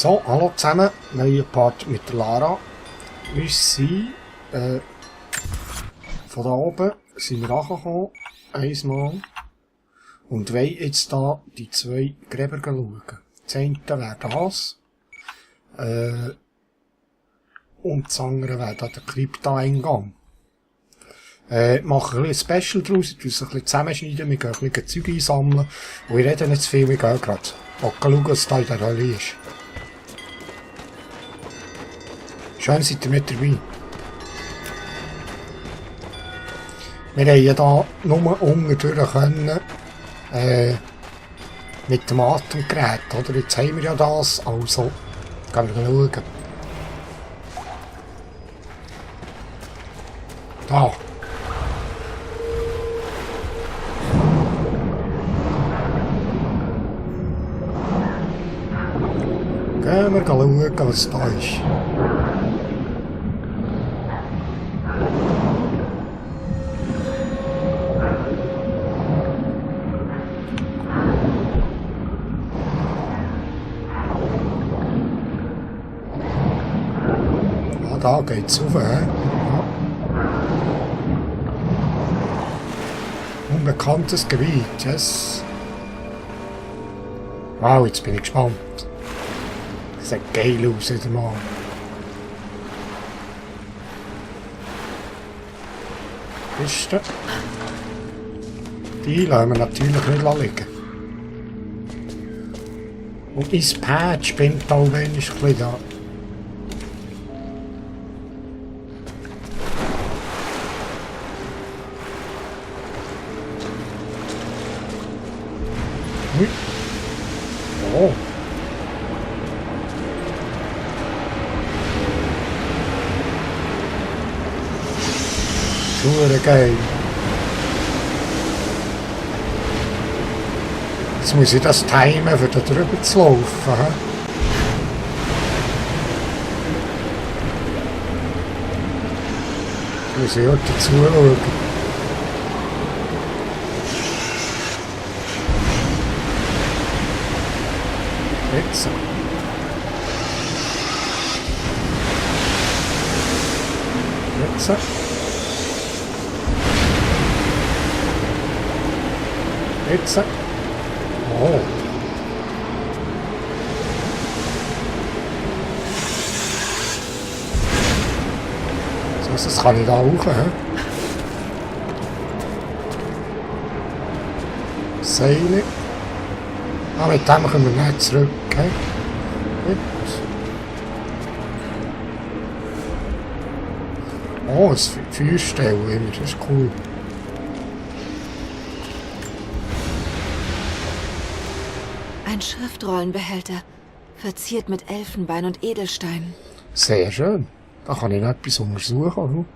So, hallo zusammen, neuer Part mit der Lara. Wir sind von da oben sind wir angekommen, einmal, und wollen jetzt da die zwei Gräber schauen. Das eine wäre das, und das andere wäre da der Krypta-Eingang. Machen ein bisschen Special draus, ich tue es ein bisschen zusammenschneiden, wir gehen ein bisschen Zeug einsammeln, und wir reden nicht zu viel, wir gehen gerade schauen, was da in der Hölle ist. Schön seid ihr mit dabei. Wir haben ja da nur unten durch können, mit dem Atemgerät, oder? Jetzt haben wir ja das, also gehen wir schauen. Da. Gehen wir schauen, was da ist. Da geht's rauf, ja. Unbekanntes Gebiet, yes. Wow, jetzt bin ich gespannt. Das sieht geil aus, wieder mal. Kiste. Die lassen wir natürlich nicht liegen. Und mein Pad spinnt auch wenig ein bisschen da. Oh. Super geil. Jetzt muss ich das timen, für da drüber zu laufen. He? Jetzt muss ich auch dazu schauen. Jetzt. Jetzt. Jetzt. Oh. So, das kann ich da hoch, hä? Seile. Ah, mit dem können wir nicht zurück. Okay. Gut. Oh, ein Feuerstelle immer, das ist cool. Ein Schriftrollenbehälter, verziert mit Elfenbein und Edelsteinen. Sehr schön. Da kann ich noch etwas untersuchen.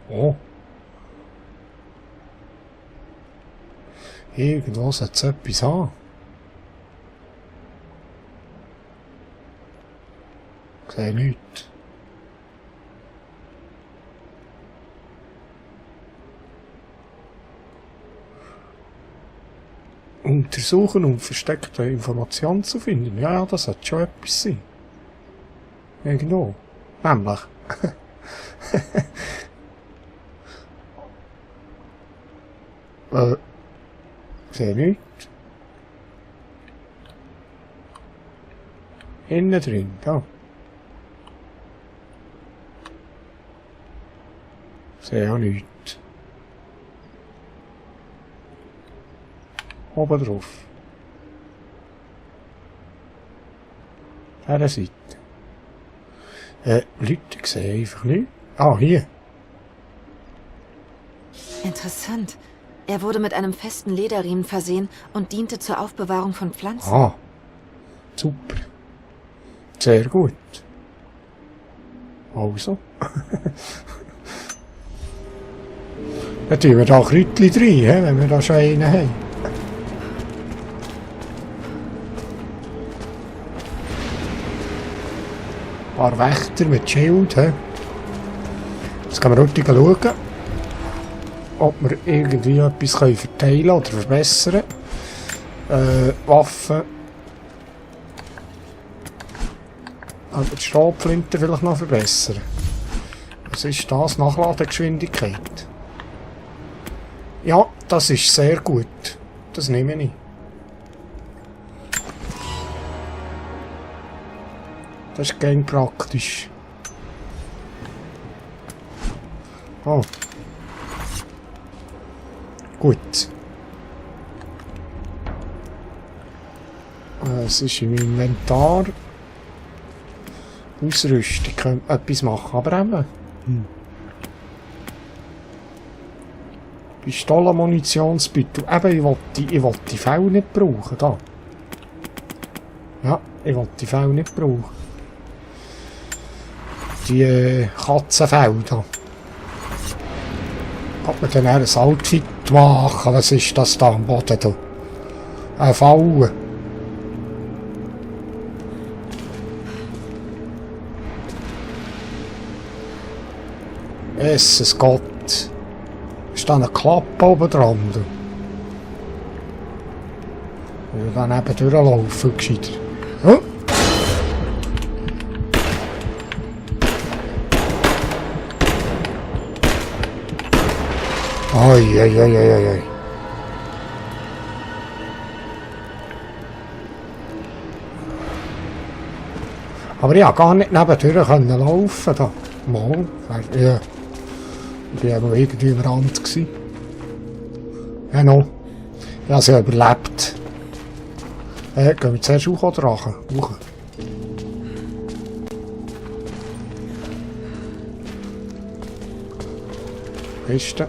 Oh. Irgendwo sollte es etwas haben. Ich sehe nichts. Untersuchen, um versteckte Informationen zu finden. Ja, das sollte schon etwas sein. Irgendwo. Nämlich. Sehe nichts. Innen drin, da. Sehe auch nichts. Oben drauf. An der Seite. Leute, ich sehe einfach nicht. Ah, hier. Interessant. Er wurde mit einem festen Lederriemen versehen und diente zur Aufbewahrung von Pflanzen. Ah, super. Sehr gut. Also. Dann tun wir da Kräutchen rein, wenn wir da schon einen haben. Ein paar Wächter mit Schild. Jetzt können wir heute schauen. ob wir irgendwie etwas verteilen können oder verbessern. Waffen. Aber die Stabflinte vielleicht noch verbessern. Was ist das? Nachladegeschwindigkeit. Ja, das ist sehr gut. Das nehme ich. Das ist gern praktisch. Oh. Gut. Es ist im Inventar. Ausrüstung. Könnte etwas machen, aber eben. Pistolen-Munitionsbeutel. Eben, ich will die Fälle nicht brauchen. Da. Ja, ich will die Fälle nicht brauchen. Die Katzenfälle da. Kann man dann ein Outfit machen? Was ist das da am Boden da? Eine Falle. Jesus Gott. Ist da eine Klappe oben dran? Ich will dann eben durchlaufen, gescheiter. Oh. Oi. Aber ich konnte gar nicht nebendurch laufen. Da. Mal. Ja. Ich war aber irgendwie am Rand. Ja, noch. Ich habe sie überlebt. Gehen wir zuerst hoch oder runter? Hoch. Kiste.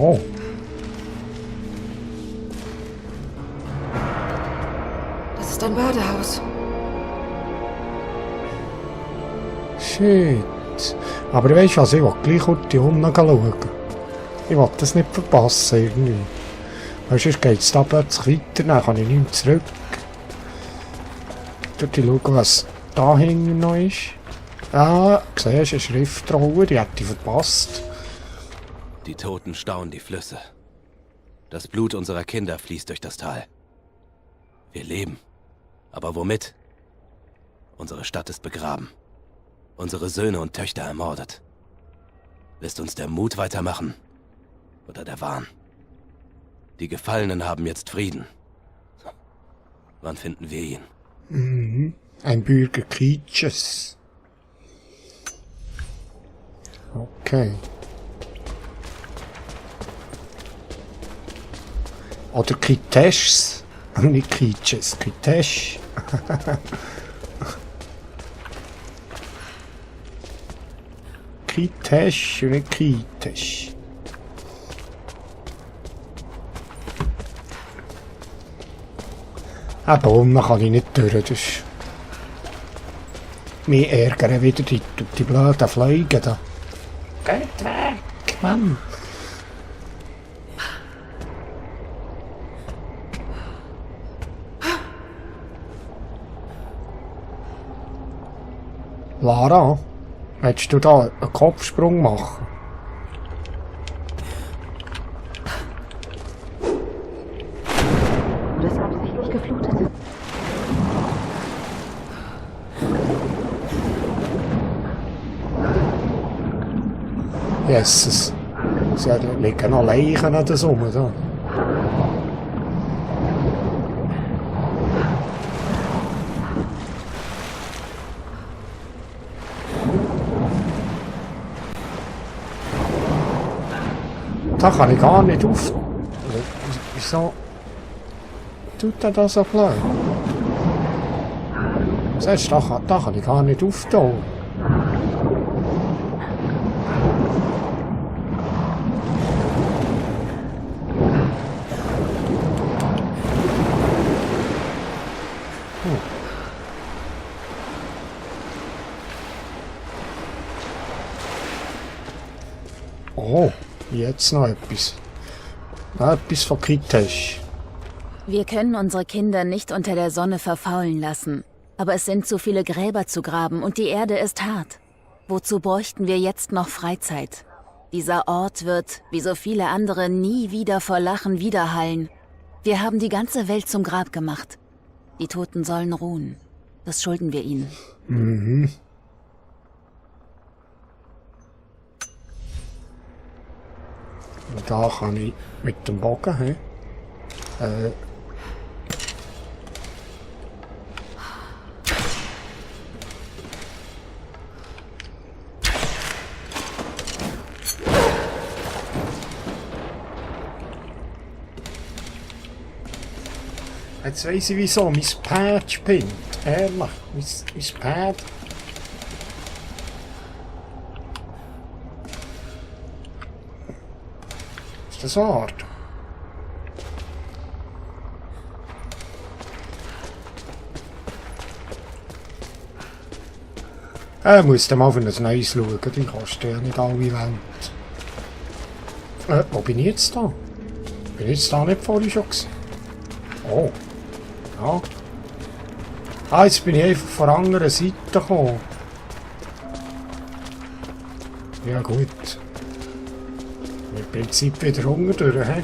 Oh. Das ist ein Badehaus. Shit. Aber weißt du was, ich will gleich kurz die unten schauen. Ich will das nicht verpassen irgendwie. Weil sonst geht es da plötzlich weiter, dann kann ich nicht mehr zurück. Dort schauen, was da hinten noch ist. Ah, siehst du, eine Schriftrolle, die hat ich verpasst. Die Toten stauen die Flüsse. Das Blut unserer Kinder fließt durch das Tal. Wir leben. Aber womit? Unsere Stadt ist begraben. Unsere Söhne und Töchter ermordet. Lässt uns der Mut weitermachen? Oder der Wahn? Die Gefallenen haben jetzt Frieden. Wann finden wir ihn? Mhm. Ein Bürger Kitches. Okay. Oder Kiteschs. Nicht Kitches, Kitesch. Kitesch und nicht Kitesch. Aber unten kann ich nicht durch. Das ist... Mich ärgern wieder die blöden Fliegen da. Geht weg, Mann! Lara, willst du da einen Kopfsprung machen? Wurde es absichtlich geflutet? Jesus. Sie liegen noch Leichen an der Summe da. Da kann ich gar nicht auf... Wieso tut er das so blöd? Siehst du, da kann ich gar nicht auftauchen. Oh, jetzt noch etwas. Etwas von Kitesch. Wir können unsere Kinder nicht unter der Sonne verfaulen lassen. Aber es sind zu viele Gräber zu graben und die Erde ist hart. Wozu bräuchten wir jetzt noch Freizeit? Dieser Ort wird, wie so viele andere, nie wieder vor Lachen widerhallen. Wir haben die ganze Welt zum Grab gemacht. Die Toten sollen ruhen. Das schulden wir ihnen. Mhm. Und da kann ich mit dem Bogen, hä? Jetzt weiss ich wieso, mein Pad spinnt. Ehrlich, mein Pad. Ist das wahr? Muss dann mal für ein neues schauen, die kosten ja nicht alle Welt. Wo bin ich jetzt da? Bin ich jetzt da nicht vorhin schon gewesen? Oh. Ja. Ah, jetzt bin ich einfach von der anderen Seite gekommen. Ja gut. Im Prinzip wieder runter durch, hä?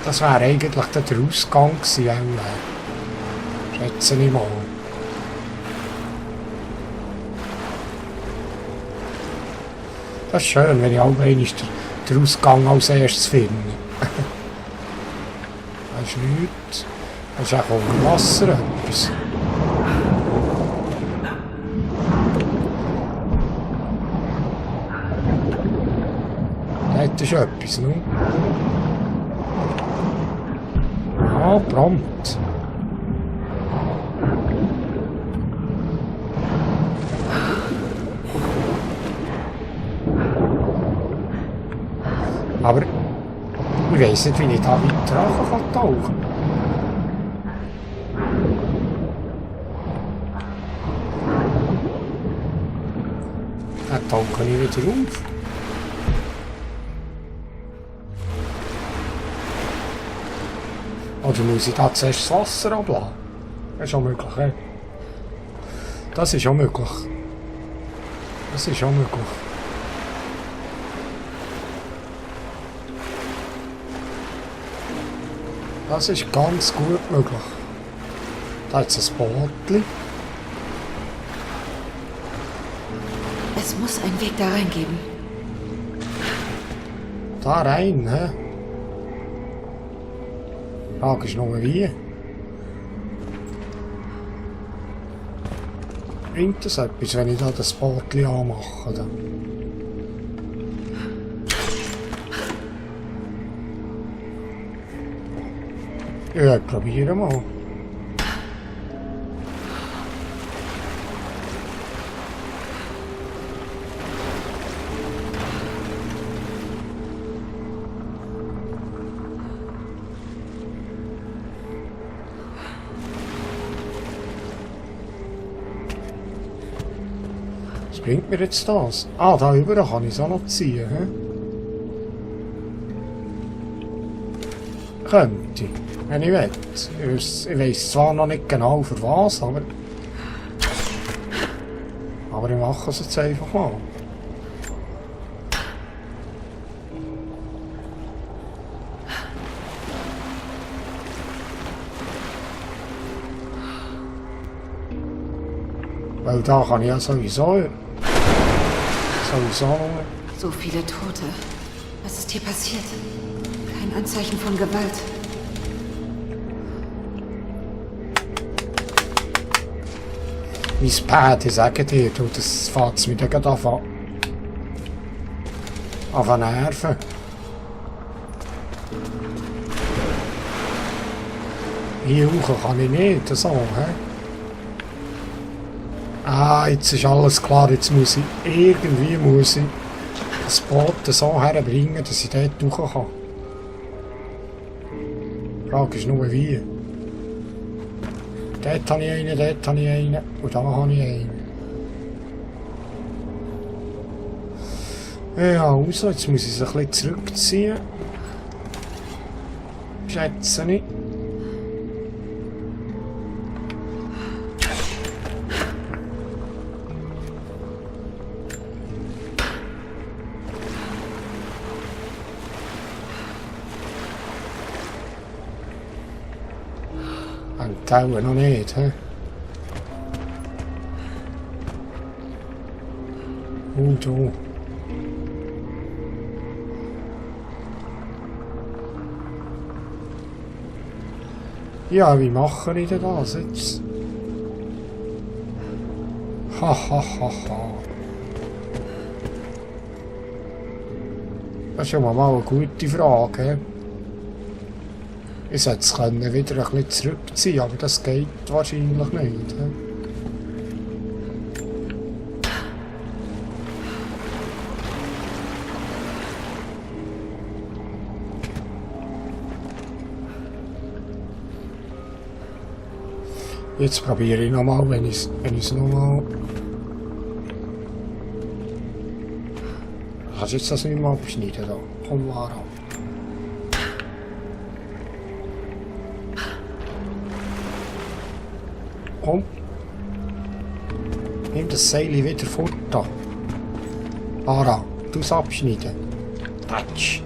Das wäre eigentlich der Ausgang gewesen, schätze ich mal. Das ist schön, wenn ich auch einmal den Ausgang als erstes finde. Das ist nichts. Das ist auch unter Wasser etwas. Das ist etwas, ne? Ja, prompt. Aber ich weiss nicht, wie ich da weiter tauchen kann. Dann tauche ich wieder auf. Oder muss ich da zuerst das Wasser ablassen? Das ist auch möglich, he? Das ist auch möglich. Das ist auch möglich. Das ist ganz gut möglich. Da ist ein Bootli. Es muss einen Weg da reingeben. Da rein, hä? Die Frage ist nur wie. Bringt das etwas, wenn ich da das Bootli anmache? Dann? Ja, probieren mal. Was bringt mir jetzt das? Ah, da über kann ich es auch noch ziehen, hä? Könnte. Wenn ich will. Ich weiss zwar noch nicht genau für was, aber ich mache es jetzt einfach mal. Weil da kann ich ja sowieso So viele Tote. Was ist hier passiert? Kein Anzeichen von Gewalt. Mein Pad, ich sage dir, das fängt es mir dann gerade an nerven. Hier hoch kann ich nicht, so, hä? Ah, jetzt ist alles klar, jetzt muss ich das Boot so herbringen, dass ich dort hoch kann. Die Frage ist nur wie. Dort habe ich einen und da habe ich einen. Ja, also, jetzt muss ich es ein bisschen zurückziehen. schätze ich. Und Tauen noch nicht, hä? Und oh. Ja, wie mache ich denn das jetzt? Ha ha ha ha. Das ist schon mal eine gute Frage. He? Ich sollte es wieder ein bisschen zurückziehen, aber das geht wahrscheinlich nicht. He? Jetzt probiere ich nochmal, wenn ich es nochmal... Kannst du jetzt das nicht mal abschneiden da? Komm, Lara. Komm. Nimm das Seil wieder fort da. Lara, du es abschneiden. Tatsch.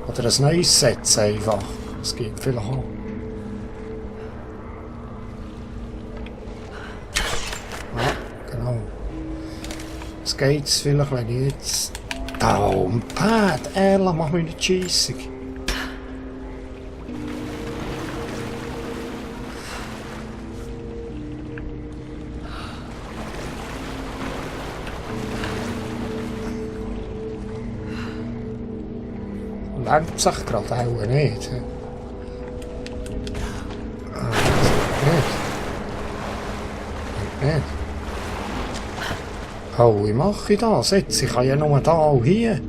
Oder ein neues setzen einfach. Das geht vielleicht auch. Jetzt geht's vielleicht, wenn ich jetzt... Da, ein Pad, ehrlich, mach mich nicht scheissig. Lernt sich gerade auch nicht. Nicht. Oh, wie mache ich das jetzt? Ich kann ja nur da und hier.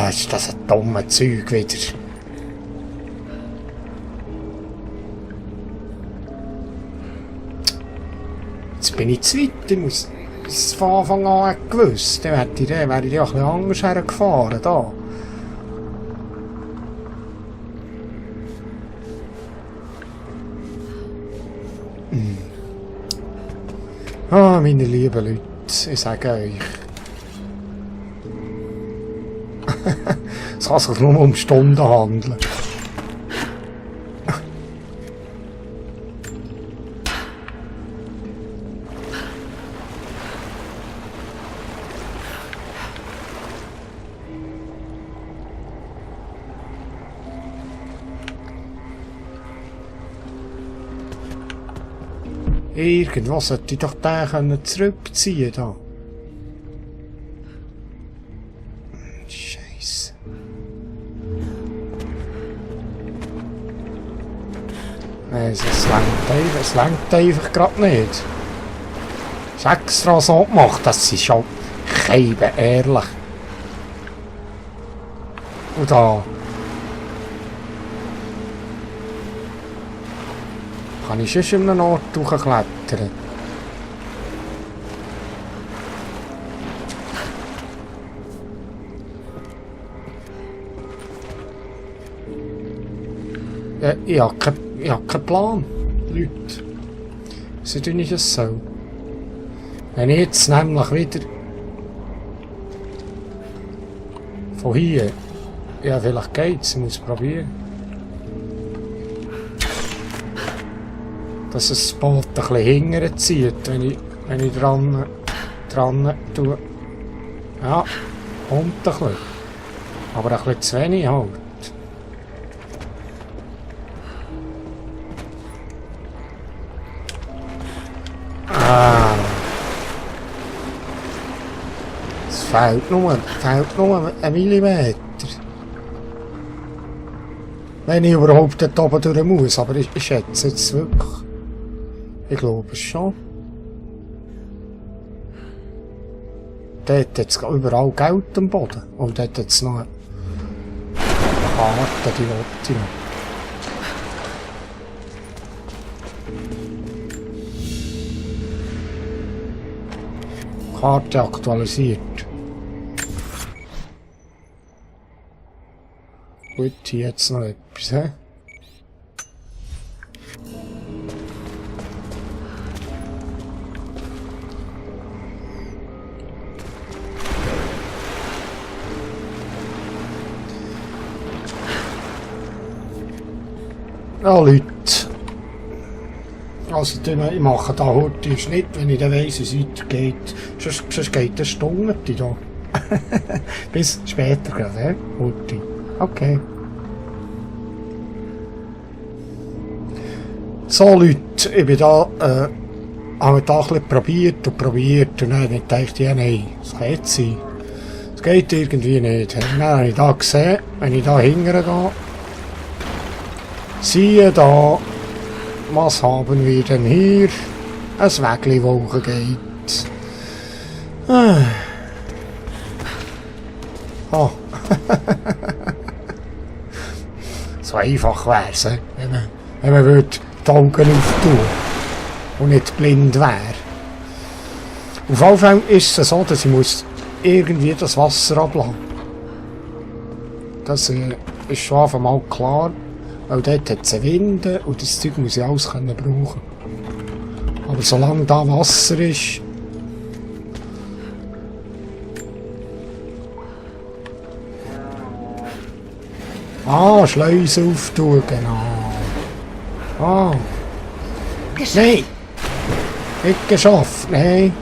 Ist das ein dummes Zeug wieder. Jetzt bin ich zu weit. Ich muss es von Anfang an gewusst. Dann wäre ich ja ein bisschen anders hergefahren. Da. Ah, meine lieben Leute, ich sage euch. Es kann sich nur um Stunden handeln. Irgendwo sollte ich doch den zurückziehen da. Scheiße. Nein, es langt einfach gerade nicht. Es ist extra so gemacht, dass sie schon keiben, ehrlich. Und da. Kann ich schon an einem Ort hochklettern? Ja, ich habe keinen Plan, Leute. So tue ich es so. Wenn ich jetzt nämlich wieder... Von hier... Ja, vielleicht geht's, ich muss es probieren. Dass es das Boot ein bisschen hinterher zieht, wenn ich dran tue. Ja, kommt ein bisschen. Aber ein bisschen zu wenig halt. Es fehlt nur ein Millimeter. Wenn ich überhaupt dort oben durch muss, aber ich schätze jetzt wirklich. Ich glaube es schon. Dort hat es überall Geld am Boden. Und dort hat es noch eine Karte, die wollte ich noch. Karte aktualisiert. Gut, hier jetzt noch etwas, hä? Ja, Leute. Also, ich mache da heute einen Schnitt, wenn ich dann weiss, wie es weitergeht. Sonst geht eine Stunde da. Bis später gerade, hä? Heute. Okay. So, Leute, ich bin da, habe da ein bisschen probiert und dann habe ich gedacht, ja, nein, das kann nicht sein. Das geht irgendwie nicht. Dann habe ich da gesehen, wenn ich da hingehe, siehe da, was haben wir denn hier? Ein Wägli, wo hochgeht. Oh. So einfach wär's, wenn man würde die Augen auftun und nicht blind wäre. Auf jeden Fall ist es so, dass ich muss irgendwie das Wasser ablassen. Das ist schon auf einmal klar. Weil dort hat es Winde und das Zeug muss ich alles brauchen. Aber solange da Wasser ist... Ah, Schleuse auftun, genau. Ah. Nein! Nicht geschafft, nein.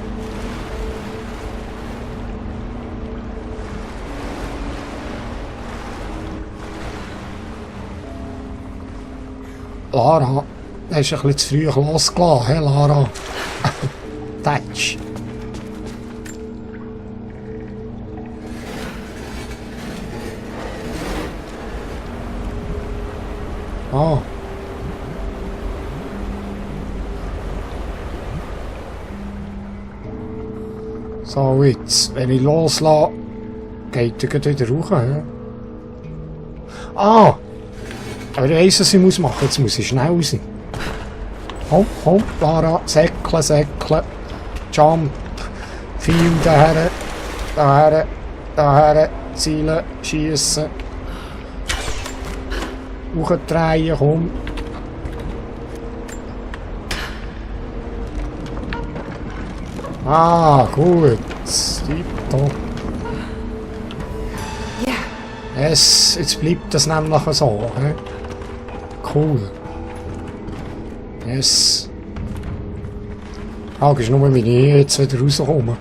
Lara, du hast ein bisschen zu früh losgelassen, hä, Lara? Tatsch. Ah. So, jetzt, wenn ich loslasse, geht er wieder raus, hä? Ah! Aber ich weiss, was ich machen muss. Jetzt muss ich schnell sein. Komm, Lara, säckle. Jump. Viel daher, zielen, schiessen. Hochdrehen, komm. Ah, gut. Tipptopp. Ja. Yes, jetzt bleibt das nämlich so. He? Cool. Yes. Frage ist nur, wie ich jetzt wieder rauskomme.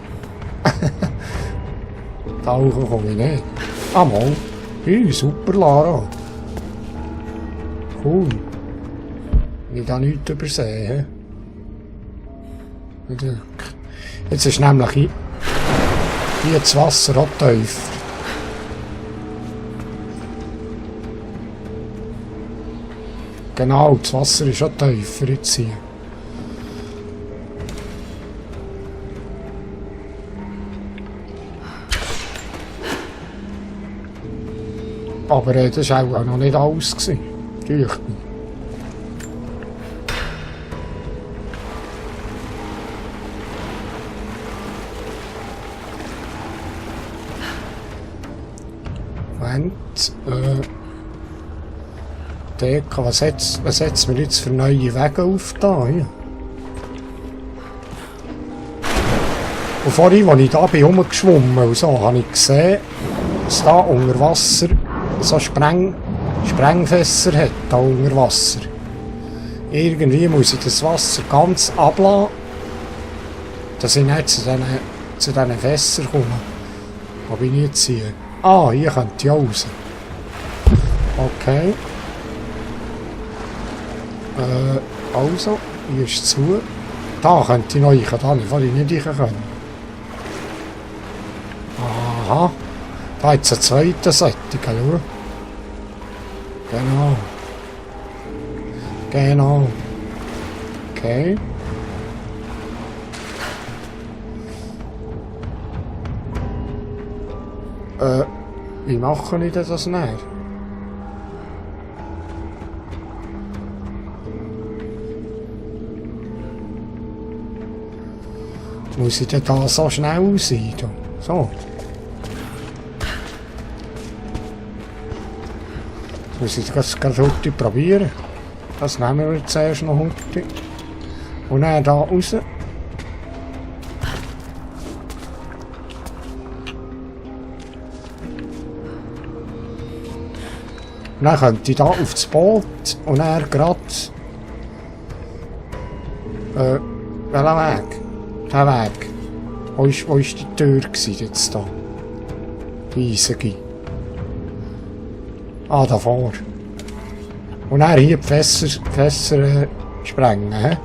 Da hoch komme ich nicht. Ah, mal. Hey, super, Lara. Cool. Ich da nichts übersehen. Jetzt ist nämlich hier das Wasser auch tief. Genau, das Wasser ist schon tiefer jetzt hier. Aber das war auch noch nicht alles. Natürlich. Moment, Deka, was setzen wir jetzt für neue Wege auf da? Hier? Und vorhin, als ich da bin rumgeschwommen und so, habe ich gesehen, dass da unter Wasser so Sprengfässer hat, da unter Wasser. Irgendwie muss ich das Wasser ganz ablassen, dass ich nicht zu diesen Fässern komme. Wo bin ich jetzt hier? Ah, hier kommt die raus. Okay. Also, hier ist zu. Da könnte ich noch rein, da nicht, weil ich nicht rein kann. Aha. Da hat es einen zweiten Sättig, schau. Genau. Okay. Wie mache ich das näher? Muss ich denn da so schnell sein? So. Muss ich das gerade heute probieren. Das nehmen wir zuerst noch heute. Und dann da raus. Dann könnte ich da auf das Boot und dann gerade... welcher Weg? Der Weg. Wo ist die Tür gewesen, jetzt da? Die eisige. Ah, davor. Und dann hier die Fässer sprengen. He?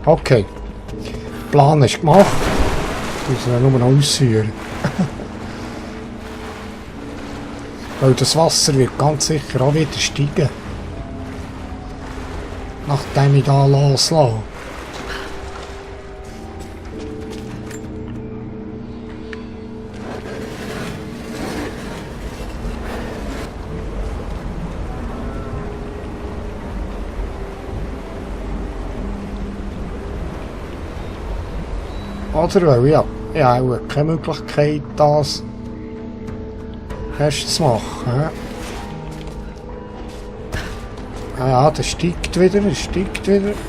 Okay. Der Plan ist gemacht. Müssen wir nur noch ausführen. Weil das Wasser wird ganz sicher auch wieder steigen. Nachdem ich da loslasse. Oder weil ich habe auch keine Möglichkeit, das fest zu machen. Ja, das steigt wieder,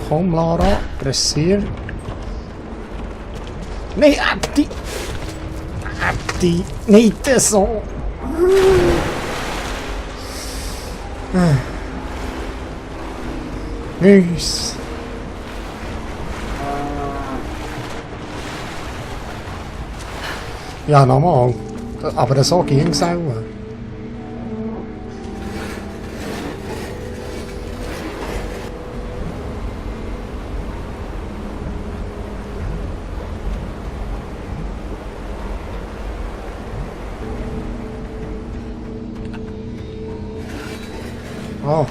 Komm, Lara, pressier. Nein, Abdi, nicht so. Nice. Ja, nochmal. Aber so ging es auch. Oh,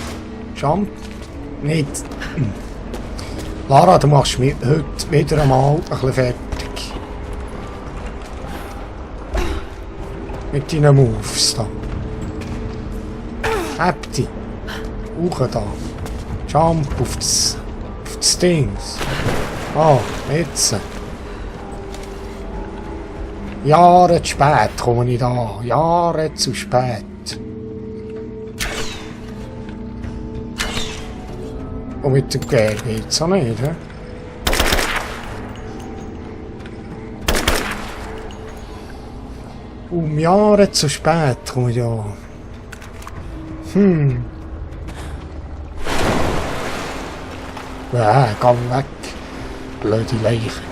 Jump. Nicht. Lara, du machst mich heute wieder einmal ein bisschen fertig. Mit deinen Moves da. Abdi. Hoch da. Jump auf das Ding. Ah, jetzt. Jahre zu spät komme ich da. Jahre zu spät. Und mit dem Gewehr geht's auch nicht, he? Jahre zu spät komme ich da. Ja, geh weg. Blöde Leiche.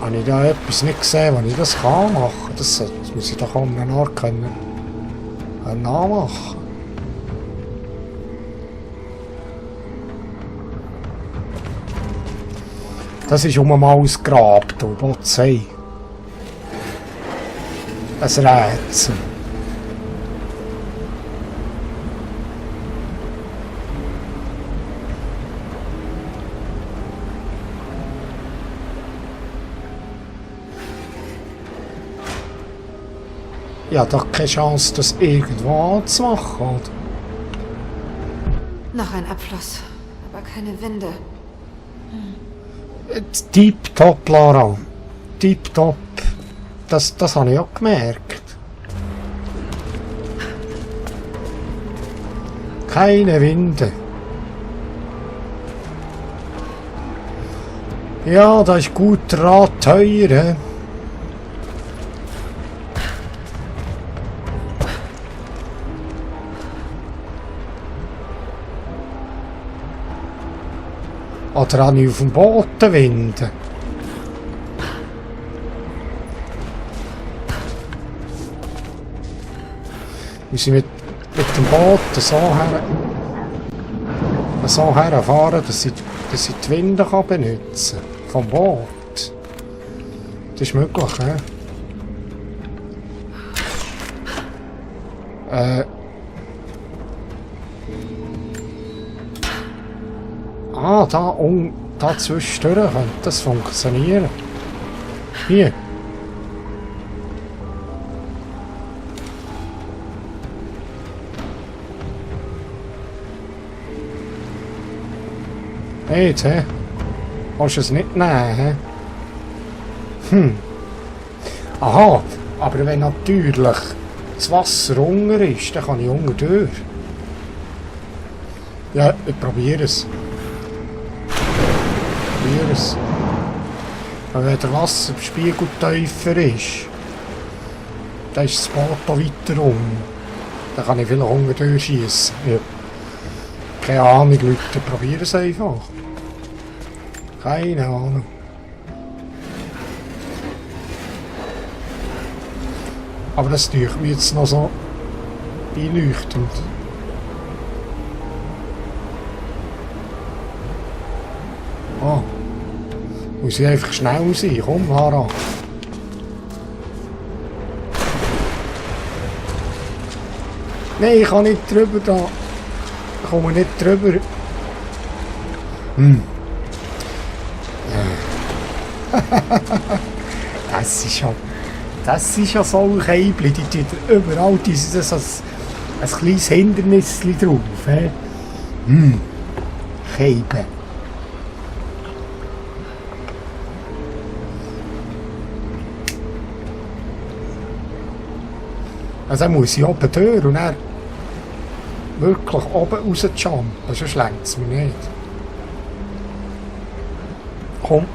Habe ich da etwas nicht gesehen, wenn ich das kann machen? Das muss ich doch an einer Art können nachmachen. Das ist um einmal ausgraben, du Botzei. Ein Rätsel. Ja, doch keine Chance, das irgendwo anzumachen, oder? Noch ein Abfluss, aber keine Winde. Tipptopp, Lara. Tipptopp. Das habe ich auch gemerkt. Keine Winde. Ja, da ist gut Draht teuer. Oder habe ich auf dem Boden Winde? Muss ich mit dem Boot so herfahren, dass ich die Winde benutzen kann? Vom Boot? Das ist möglich, he? Ah, da zwischendurch könnte das funktionieren. Hier. Hey, jetzt, hä? Willst du es nicht nehmen, hä? Aha, aber wenn natürlich das Wasser unter ist, dann kann ich unten durch. Ja, ich probiere es. Aber wenn der Wasserspiegel tiefer ist, dann ist das Boot auch weiter unten. Dann kann ich vielleicht unten durchschiessen. Ja. Keine Ahnung, Leute, probieren es einfach. Keine Ahnung. Aber das tut mir jetzt noch so einleuchtend. Oh. Muss ich einfach schnell sein. Komm, Lara. Nein, ich kann nicht drüber da. Ich komme nicht drüber. Das ist ja so ein Käbel. Die tun überall das ein kleines Hindernis drauf. Käbel. Also dann muss ich oben durch und dann wirklich oben rausjumpen. Sonst lenkt es mir nicht. Komm.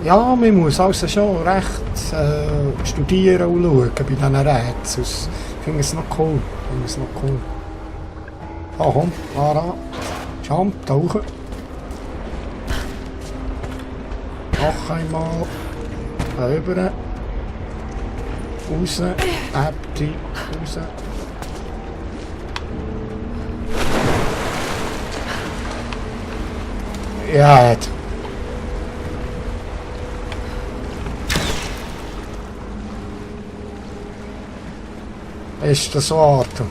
Ja, man muss also schon recht studieren und schauen bei diesen Rätseln. Ich finde es noch cool. Ah, komm, Lara. Jump, tauchen. Noch einmal. Rüber. Raus. Äpfel. Raus. Ja, jetzt. Ist das so Atem?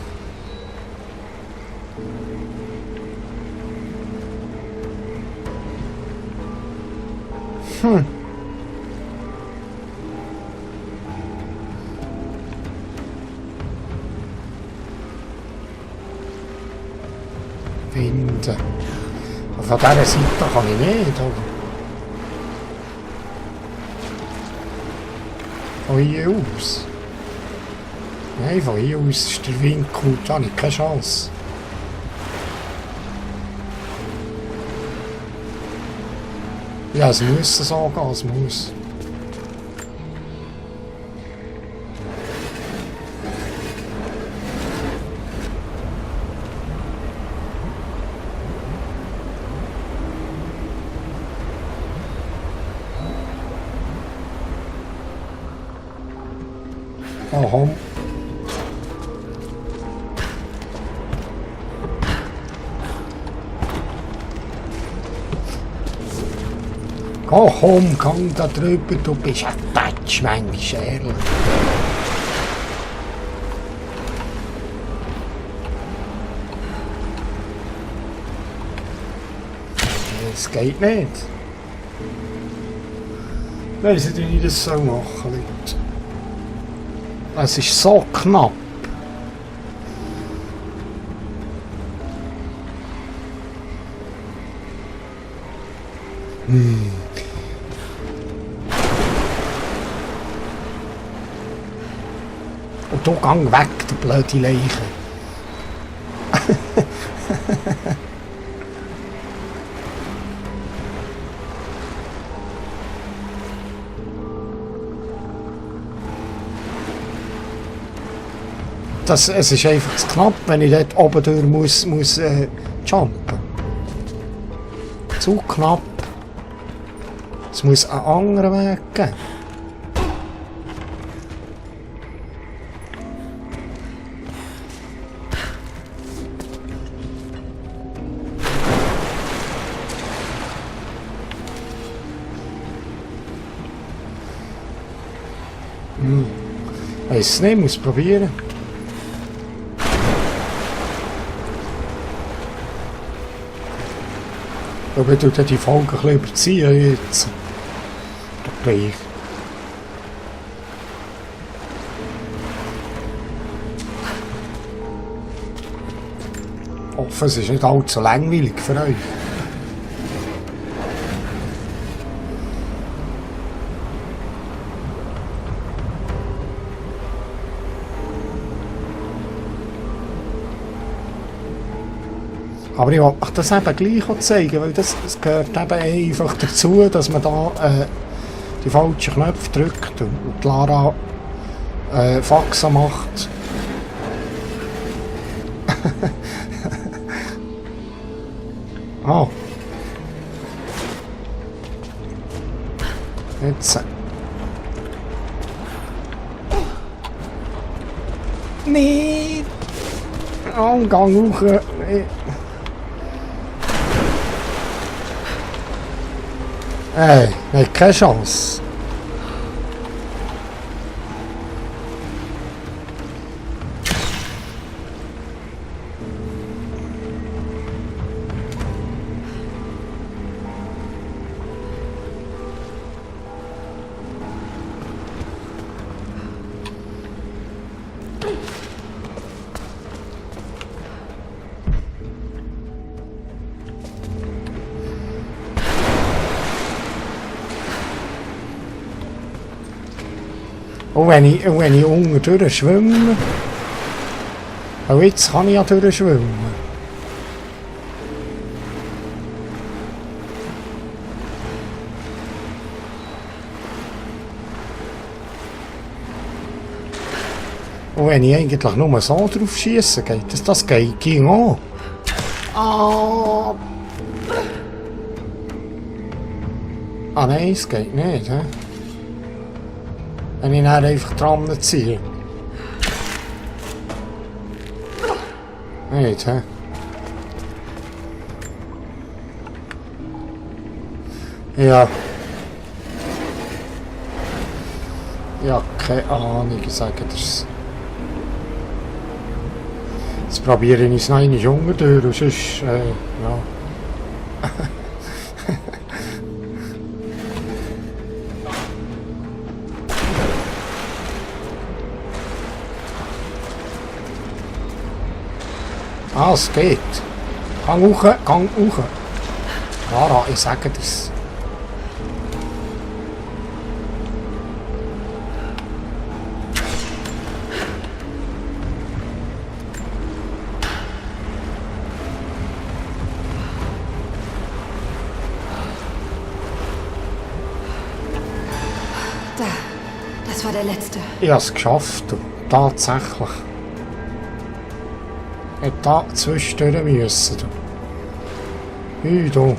Winden. Von dieser Seite kann ich nicht, oder? Von hier aus. Nein, von hier aus ist der Winkel, da habe ich keine Chance. Ja, es muss so gehen, es muss. Aha. Oh, komm, gang da drüber, du bist ein Tatsch, manchmal, ehrlich. Es geht nicht. Weiss nicht, wie ich das so machen soll. Es ist so knapp. Und du gang weg, du blöde Leiche. Es ist einfach zu knapp, wenn ich dort oben durch muss jumpen. Zu knapp. Es muss einen anderen Weg geben. Weiss es nicht, muss probieren. Aber ich tue die Folge ein bisschen überziehen jetzt. Doch gleich. hoffe, es ist nicht allzu langweilig für euch. Aber ich wollte euch das eben gleich auch zeigen, weil das gehört eben einfach dazu, dass man da die falschen Knöpfe drückt und die Lara Faxen macht. Ah. Jetzt. Nee. Oh, gang hoch. Nee. Hey, nee, keine Chance. Und wenn ich unten durchschwimme, auch jetzt kann ich ja durchschwimmen. Und wenn ich eigentlich nur so drauf schiesse, geht das ging auch. Ah. Ah nein, es geht nicht, hä? Wenn ich dann einfach dran ziehe. Nicht, hä? Ja. Ja, keine Ahnung, ich sage das. Jetzt probiere ich es noch eine Junge durch, und sonst, ja. Ah, es geht. Gang hoch, gang hoch. Lara, ich sage das. Da, das war der letzte. Ich habe es geschafft, du. Tatsächlich. Ich hätte da zwischendurch müssen. Du. Du.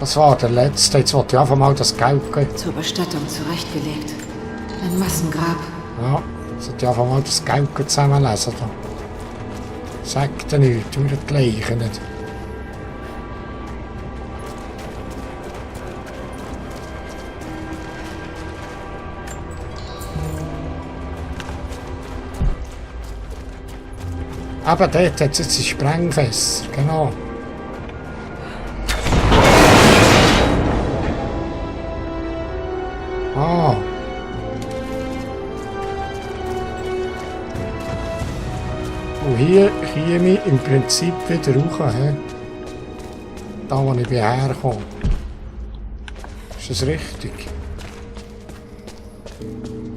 Das war der letzte. Jetzt wollte ich einfach mal das Geld geben. Zur Bestattung zurechtgelegt. Ein Massengrab. Ja, jetzt wollte ich einfach mal das Geld zusammenlesen. Da. Sagt er nichts, über die Leichen nicht. Aber dort hat es jetzt ein Sprengfässer, genau. Ah. Und hier komme ich im Prinzip wieder raus, he? Da wo ich herkomme. Ist das richtig?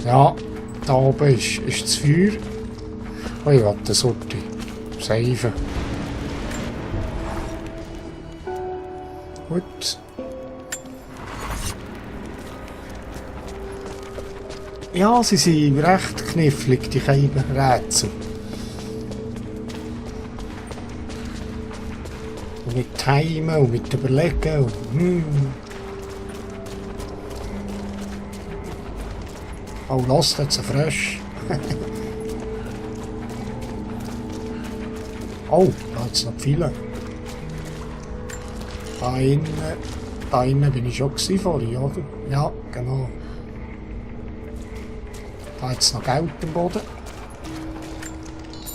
Ja, da oben ist das Feuer. Oh, ich will das Sorte. Seife. Gut. Ja, sie sind recht knifflig, die Rätsel. Und mit Timen und mit Überlegen. Und, Oh, los, jetzt ein Frosch. Oh, da hat es noch viele. Da innen bin ich schon vorhin, oder? Ja, genau. Da hat es noch Geld am Boden.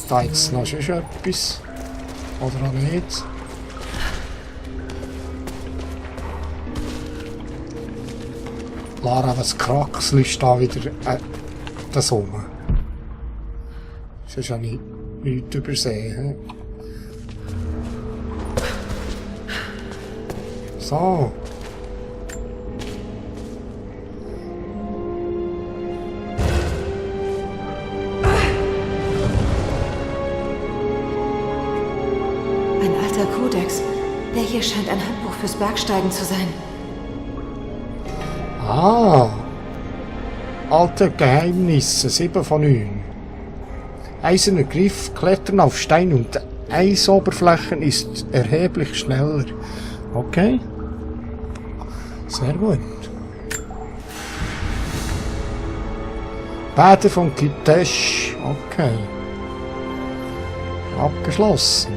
Da hat es noch schon etwas. Oder auch nicht. Lara, was Kraxel ist da wieder das rum. Sonst habe ich nichts übersehen. So. Ein alter Kodex. Der hier scheint ein Handbuch fürs Bergsteigen zu sein. Ah. Alte Geheimnisse, 7 von 9. Eiserner Griff, Klettern auf Stein und Eisoberflächen ist erheblich schneller. Okay. Sehr gut. Bäder von Kitesh. Okay. Abgeschlossen.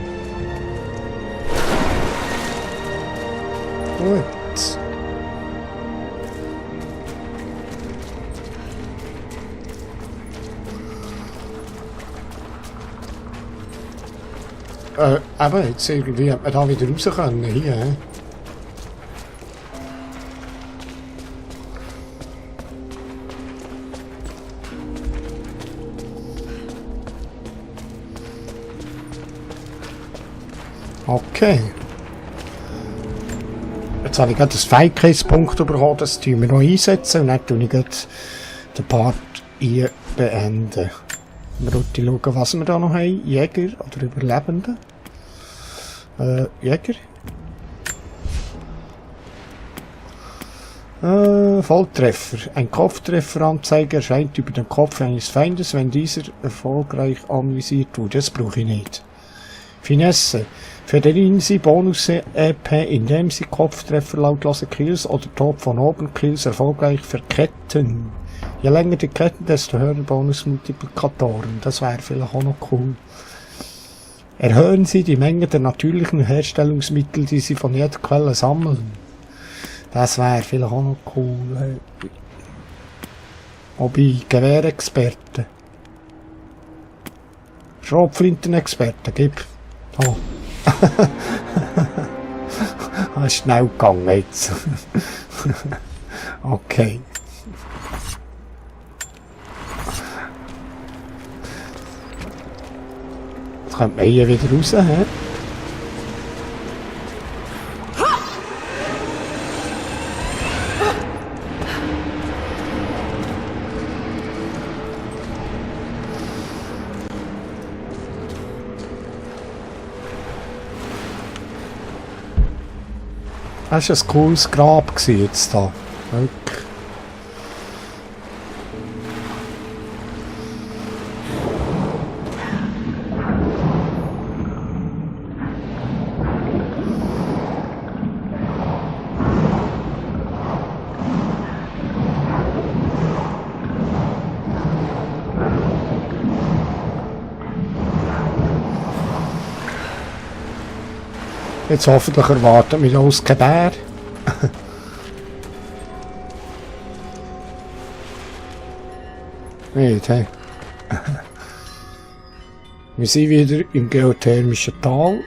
Gut. Aber jetzt irgendwie hat man da wieder raus können, hier, hä? Okay. Jetzt habe ich gerade das Fähigkeitspunkt bekommen, das tun wir noch einsetzen und dann tue ich gerade den Part hier beenden. Wir schauen, was wir da noch haben. Jäger oder Überlebende. Jäger. Volltreffer. Ein Kopftrefferanzeiger erscheint über den Kopf eines Feindes, wenn dieser erfolgreich anvisiert wurde. Das brauche ich nicht. Finesse. Verdienen Sie Bonus-EP, indem Sie Kopftreffer lautlose Kills oder Top von oben Kills erfolgreich verketten. Je länger die Ketten, desto höher Bonusmultiplikatoren. Das wäre vielleicht auch noch cool. Erhöhen Sie die Menge der natürlichen Herstellungsmittel, die Sie von jeder Quelle sammeln. Das wäre vielleicht auch noch cool. Wobei, Gewehrexperte. Schrotflintenexperte, gib. Oh. Das ist schnell gegangen jetzt. Okay. Jetzt kommt man hier wieder raus, hä? Das war ein cooles Grab jetzt da. Wirklich. Jetzt hoffentlich erwartet mich aus kein Bär. Nicht, hey. Wir sind wieder im geothermischen Tal.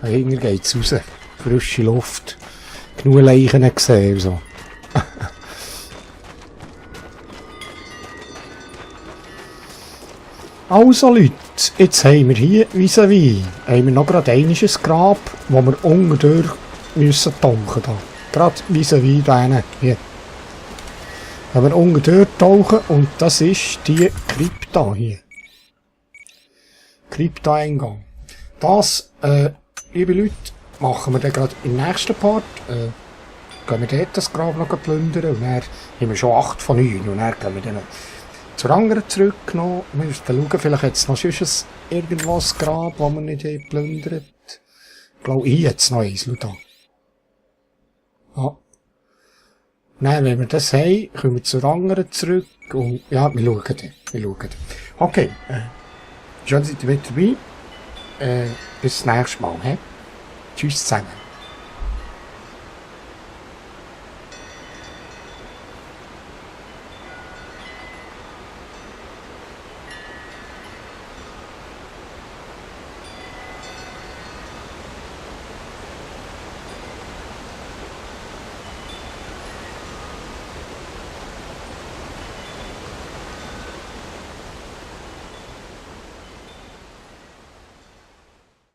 Dahinter geht es raus. Frische Luft. Genug Leichen gesehen. Also. Also Leute, jetzt haben wir hier vis-à-vis haben wir noch gerade ein Grab, wo wir unten durch müssen tauchen. Da. Gerade vis-à-vis da hier. Da wir unten durch tauchen und das ist die Krypta hier. Krypta-Eingang. Das, liebe Leute, machen wir dann gerade im nächsten Part. Gehen wir dort das Grab noch plündern und dann haben wir schon 8 von 9 und dann gehen wir dann zur anderen zurück noch. Wir müssen schauen, vielleicht hat es noch sonst irgendwo ein Grab, das wir nicht geplündert. Ich glaube, ich jetzt noch eins, schau da. Ja. Nein, wenn wir das haben, kommen wir zur anderen zurück und ja, wir schauen dann. Wir schauen dann. Okay, schön, seid ihr wieder dabei. Bis zum nächsten Mal. He? Tschüss zusammen.